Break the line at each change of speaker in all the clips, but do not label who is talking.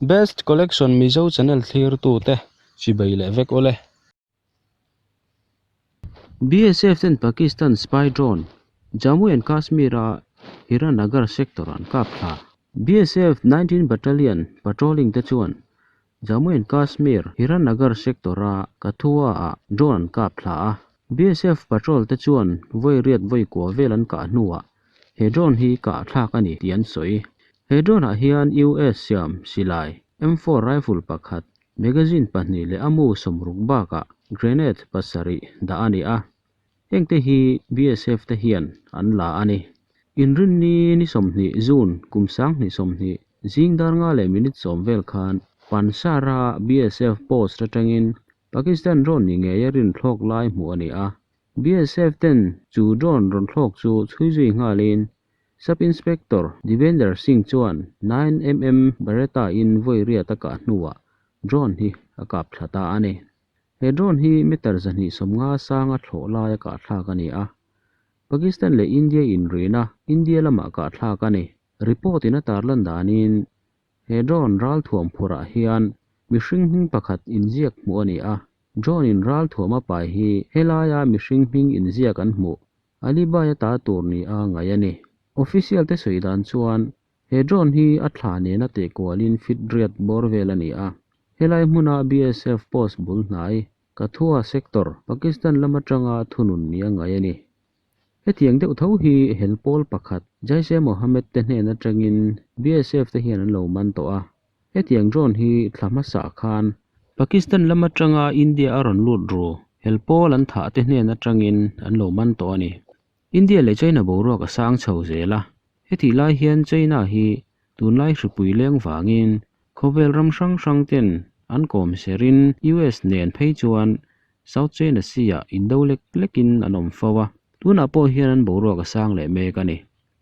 Best Collection Mizo channel thlirtute chibai leh vek awle. BSF ten Pakistan spy drone Jammu and Kashmir a Hiranagar sector an kap thla. BSF 19 Battalion patrolling te chuan Jammu and Kashmir Hiranagar sector a Kathua ah drone an kap thla a. BSF patrol te chuan vawi riat vawi kua vel an kah hnuah he drone hi kah thlak a ni tih an sawi. He drone ah hian US siam silai M4 rifle pakhat, magazine pahnih leh a mu sawmruk bakah grenade pasarih dah a ni a. Hengte hi BSF te hian an la a ni. Inrinni ni 20 June kum 2020 zing dar nga leh minute sawm vel khan Pansara BSF post atangin Pakistan drone ni ngeia rinthlawk lai hmuh a ni a. BSF ten chu drone rawn thlawk chu chhui zui nghalin Sub Inspector Devender Singh chuan 9mm Beretta in vawi riat a kah hnuah drone hi a kap thla ta a ni. He drone hi meter 250 sanga thlawh lai a kah thlak a ni a. Pakistan leh India inrina India lamah kah thlak a ni. Report in a tarlan danin he drone ral thuam phurah hian mihring hming pakhat inziak hmuh a ni a. Drone in ral thuam a pai hi helaia mihring hming inziak an hmuh Alibai a ta tur ni a ngaih a ni. Official te sawi dan chuan he drone hi a thla nena teh kualin fit riat bawr vel a ni a. Helai hmuna BSF post bul hnai Kathua sector, Pakistan lam atanga thunun ni a ngaih a ni. Hetiang deuh tho hi hel pawl pakhat Jaish-e-Mohammed te hnen atangin BSF te hian an lo man tawh a. Hetiang drone hi thla hmasa khan Pakistan lam atanga India a rawn lut ru hel pawl an thah te hnen atangin an lo man tawh a ni. India leh China boruak a sang chho zel a, hetih lai hian China hi tunlai hripui leng vangin khawvel ram hrang hrang ten an kawm serin US nen phei chuan South China Sea ah indo lek lekin an awm fo a, tunah pawh hian an boruak a sang leh mek a ni.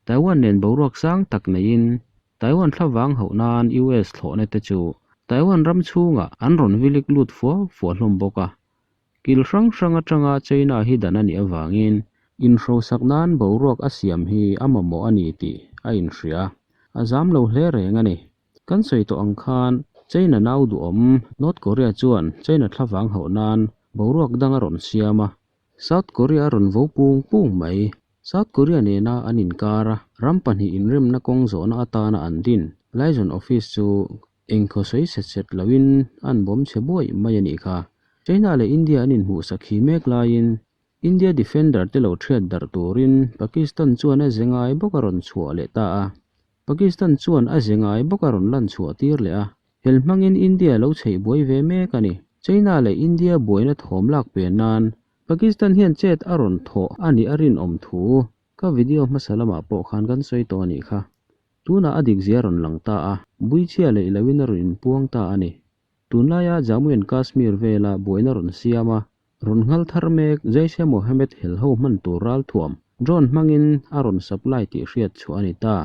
Taiwan nen boruak sang tak neiin Taiwan thlavang hauh nan US thlawhna te chu Taiwan ram chhungah an rawn vilik lut fua fua hlawm bawk a. Kil hrang hrang atanga China hi dan a nih avangin inhrosak nan boruak a siam hi a mamawh a ni tih a inhria. A zam lo hle reng a ni. Kan sawi tawh ang khan China nau duhawm North Korea chuan China thlavang hauh nan boruak dang a rawn siam a. South Korea a rawn vo pung pung mai. South Korea nena an inkar a, ram pahnih inremna kawng zawhna atana an din Liaison Office chu engkhaw sawi set set loin an bawm chhe buai mai a nih kha. China leh India an inhmuhsak hi mek laiin India defender te lo thiat darh turin Pakistan chuan a ze ngai bawk a rawn chhuah leh ta a. Pakistan chuan a ze ngai bawk a rawn lan chhuah tir leh a, hel hmangin India lo chheih buai ve mek a ni. China leh India buaina thawm lak pen nan Pakistan hian chet a rawn thawh a nih a rinawm thu ka video hmasa lamah pawh khan kan sawi tawh a nih kha. Tunah a dik zia a rawn lang ta a, buichhia leh loin a rawn inpuang ta a ni. Tunlaia Jammu and Kashmir vela buaina rawn siam a, rawn nghal thar mek Jaish-e-Mohammed helho hman tur ralthuam drone hmangin a rawn supply tih hriat chhuah a ni ta.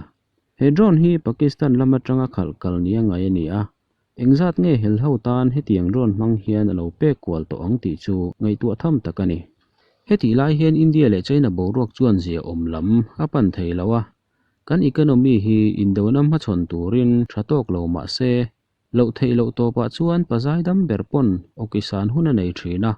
He drone hi Pakistan lam atanga khalh kal nia ngai a ni a, engzat nge helho tan hetiang drone hmang hian a lo pek kual tawh ang tih chu ngaihtuah tham tak a ni. Hetih lai hian India leh China boruak chuan zia awm lam a pan thei lo a, kan economy hi indona hmachhawn turin tha tawk lo mah se, loh theih loh tawpah chuan pazai dam ber pawn awkisan hun a nei thin a.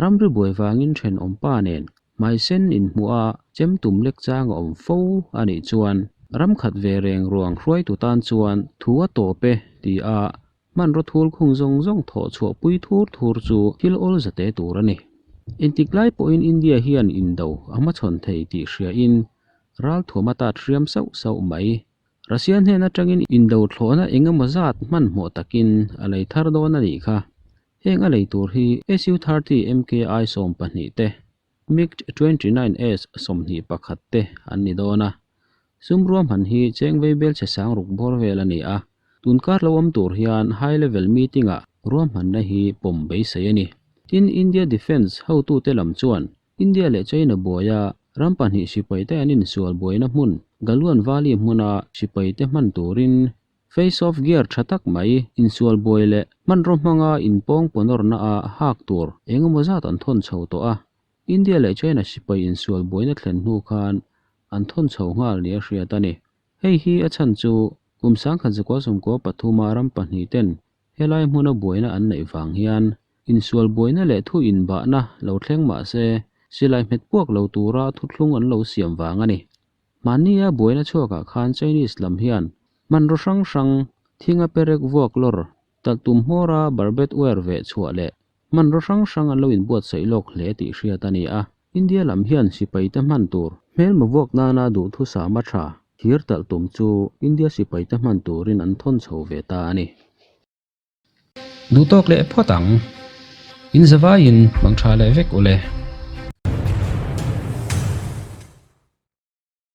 Ramri buai vangin thenawm pa nen hmaisen inhmuh a chem tum lek chang a awm fo a nih chuan ram khat ve reng ruang hruaitu tan chuan thu a tawp e ti a hmanraw thul khung zawng zawng thawh chhuah pui thur thur chu thil awl zate tur a ni. Engtik lai pawhin India hian indo a hmachhawn thei tih hriain ralthuam a tat hriam sauh sauh mai. Russia hnen atangin indo thlawhna engemaw zat hmanhmawh takin a lei thar dawn a nih kha. Heng a lei tur hi Su-30 MKI 12 te, MiG-29S 21 te an ni dawn a. Sum ruahman hi cheng veibel chhe sang ruk bawr vel a ni a. Tunkar lo awm tur hian high level meeting ah ruahmanna hi pawm beisei a ni. Tin, India Defence hotute lam chuan India leh China buaia ram pahnih sipaite an insual buaina hmun Galwan Valley hmuna sipaite hman turin Face off gear tha tak mai, insual buai leh hmanraw hmanga inpawng pawnawrna a hak tur engemaw zat an thawn chho tawh a. India leh China sipai insual buaina thlen hnu khan an thawn chho nghal nia hriat a ni. Hei hi a chhan chu Kum 1993 a ram pahnihten helai hmuna buaina an neih vang hian insual buaina leh thu inbahna lo thleng mah se silai hmet puak lo tura thuthlung an lo siam vang a ni. Mahnia buaina chhuakah khan Chinese lam hian hmanraw hrang hrang thinga perek vuak lawr talh tum hmawra barbed wire veh chhuah leh hmanraw hrang hrang an lo inbuatsaih lawk hle tih hriat a ni a. India lam hian sipaite hman tur hmelma vuak nana duhthusama tha thir talh tum chu India sipaite hman turin an thawn chho ve ta a ni. Duhtawk leh phawt ang. In zavaiin hmang tha leh vek ule.